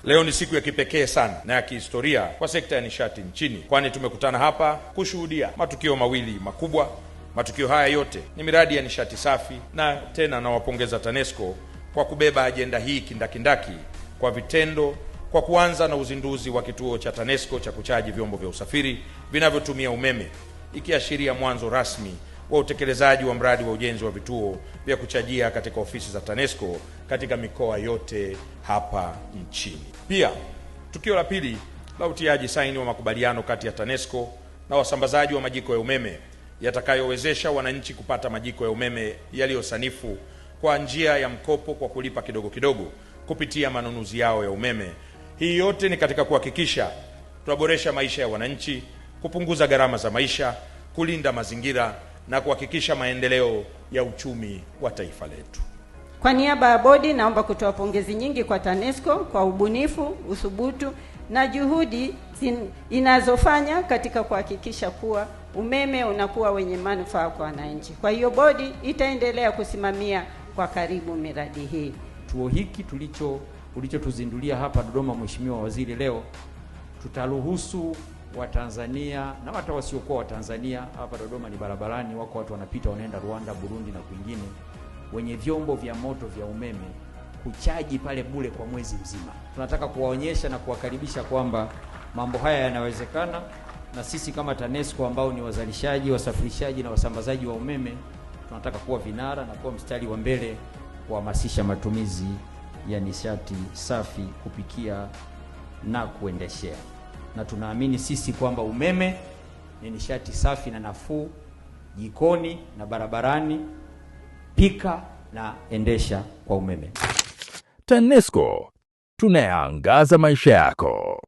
Leo ni siku ya kipekee sana na ya kihistoria kwa sekta ya nishati nchini, kwani tumekutana hapa kushuhudia matukio mawili makubwa. Matukio haya yote ni miradi ya nishati safi, na tena nawapongeza TANESCO kwa kubeba ajenda hii kindakindaki kwa vitendo, kwa kuanza na uzinduzi wa kituo cha TANESCO cha kuchaji vyombo vya usafiri vinavyotumia umeme, ikiashiria mwanzo rasmi wa utekelezaji wa mradi wa ujenzi wa vituo vya kuchajia katika ofisi za TANESCO katika mikoa yote hapa nchini. Pia tukio la pili la utiaji saini wa makubaliano kati ya TANESCO na wasambazaji wa majiko ya umeme yatakayowezesha wananchi kupata majiko ya umeme yaliyosanifu kwa njia ya mkopo kwa kulipa kidogo kidogo kupitia manunuzi yao ya umeme. Hii yote ni katika kuhakikisha tunaboresha maisha ya wananchi, kupunguza gharama za maisha, kulinda mazingira na kuhakikisha maendeleo ya uchumi wa taifa letu. Kwa niaba ya bodi, naomba kutoa pongezi nyingi kwa TANESCO kwa ubunifu, uthubutu na juhudi inazofanya katika kuhakikisha kuwa umeme unakuwa wenye manufaa kwa wananchi. Kwa hiyo bodi itaendelea kusimamia kwa karibu miradi hii. Kituo hiki ulichotuzindulia hapa Dodoma, Mheshimiwa Waziri, leo tutaruhusu Watanzania na hata wasiokuwa Watanzania, hapa Dodoma ni barabarani, wako watu wanapita wanaenda Rwanda, Burundi na kwingine, wenye vyombo vya moto vya umeme kuchaji pale bure kwa mwezi mzima. Tunataka kuwaonyesha na kuwakaribisha kwamba mambo haya yanawezekana, na sisi kama TANESCO ambao ni wazalishaji, wasafirishaji na wasambazaji wa umeme tunataka kuwa vinara na kuwa mstari wa mbele kuhamasisha matumizi ya nishati safi kupikia na kuendeshea. Na tunaamini sisi kwamba umeme ni nishati safi na nafuu jikoni na barabarani, pika na endesha kwa umeme. TANESCO, tunayaangaza maisha yako.